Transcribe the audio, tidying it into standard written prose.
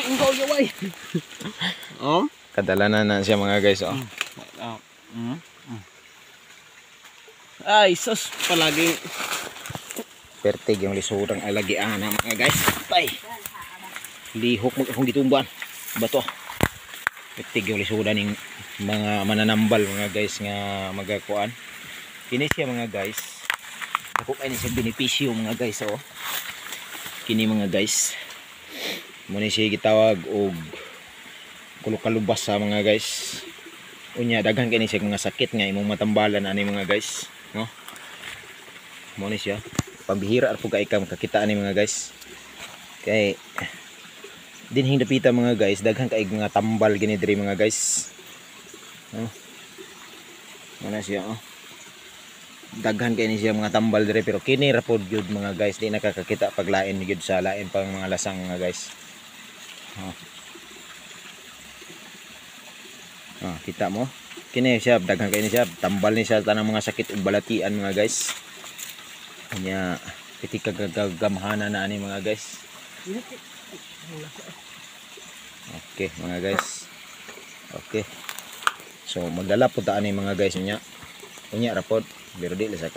Ikaw yaway. Oh? Kadalanan na siya, mga guys, oh. Ah. Ay, sus, palaging Pertig yung lisurang alagian na, mga guys. Tay. Lihok mag akong gitumban. Bato. Pertig yung lisuran ning mga mananambal, mga guys, nga magakuan. Kini siya, mga guys. Dako kay ni siya benepisyo, mga guys, oh. Kini, mga guys. Mo ni siya gitawag og kulukalubas sa, mga guys. Unya daghan kay ni siya mga sakit nga imong matambalan ani, mga guys, no? Mo ni siya pambihira ra pud kay ka makakita ani, mga guys, kay dinhing dapita, mga guys, daghan kay mga tambal gini diri, mga guys, oh. Muna siya, oh. Daghan kay ni siya mga tambal diri, pero kini ra pod gyud, mga guys, di nakakakita paglain gyud sa lain pang mga lasang, mga guys, oh. Ah, kita mo kini siya, daghan kay ni siya tambal ni siya tanang mga sakit ug balatian, mga guys. Kanya piti kagagamhana na ani, mga guys. Okay, mga guys. Okay. So magdala po ta ani, mga guys, unya. Unya ra pod, pero di lang sa